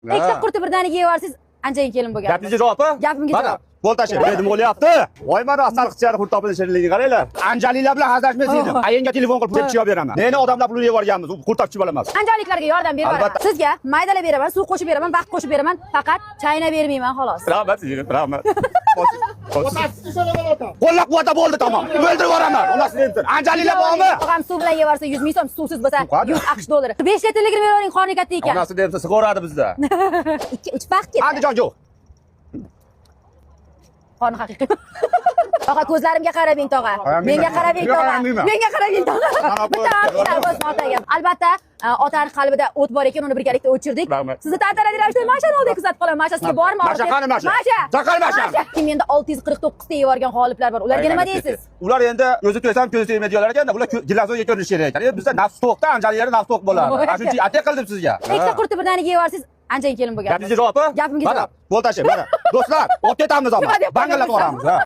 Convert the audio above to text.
Ikkita qurti birdaniga yeyorsiz, anchayin kelin bo'lgan. Gapingizga javob, ha? Gapimga Mana, javob. Bo'l tashlang. Nima bo'lyapti? Voy, mana asal qilchani qurtobini shirinligini qaranglar. Anjaliklar bilan hazilashmaysiz edim. Ayangga telefon qilib tepchi olib beraman. Neni odamlar pulini yeb yuborganmiz, u qurtobchi bola emas. Anjaliklarga yordam berib yuboraman. Albatta. Sizga maydalab beraman, suv qo'shib beraman, vaqt qo'shib beraman, faqat chaynab bermayman, xolos. Rahmat sizga, rahmat. Qo'llab quvvatlab bo'ldi, tamom. O'ldirib yuboraman. Onasini emsin. Anjaliklar bormi? Tog'am, suv bilan yeyorsa 100 ming so'm, suvsiz bo'lsa Suv qani? 100 AQSh dollari. 5 litrligini beravering, qorni katta ekan. Onasini emsin, sig'oradi bizda. 2 3 vaqt ketdi. Andijon yo'q. Qorni haqiqiy. Tog'a, ko'zlarimga qarabing, tog'a. Qaramayman. Menga qarabing, tog'a. Qaramayman. Menga qarabing, tog'a. Mana Bitta bitta bo'lsin otaga. Albatta, otani qalbida o't bor ekan, uni birgalikda o'chirdik. Rahmat. Sizni tantanali ravishda Mashani oldiga kuzatib qolaman. Masha, sizga bormi? Masha qani, Masha? Masha. Chaqir Mashani. Kim endi 649 ta yeyorgan g'oliblar bor. Ularga nima deysiz? Ular endi o'zi to'ysam ko'zi tegmaydiganlar ekanda, ular gilazonga ko'rinishi kerak ekan. Endi bizda nafs to'qda, anjaliklarda nafs to'q bo'ladi. Voy. Ana shuning uchun ate qildim sizga. Ikkita qurti birdaniga yeyorsiz, anchayin kelin bo'lgan. Gapingizga javob, ha? Gapimga Mana, javob. bo'l tashlang, mana. Do'stlar, olib ketamiz Nima omad. deb Bangillab qo'yamiz? boramiz, ha.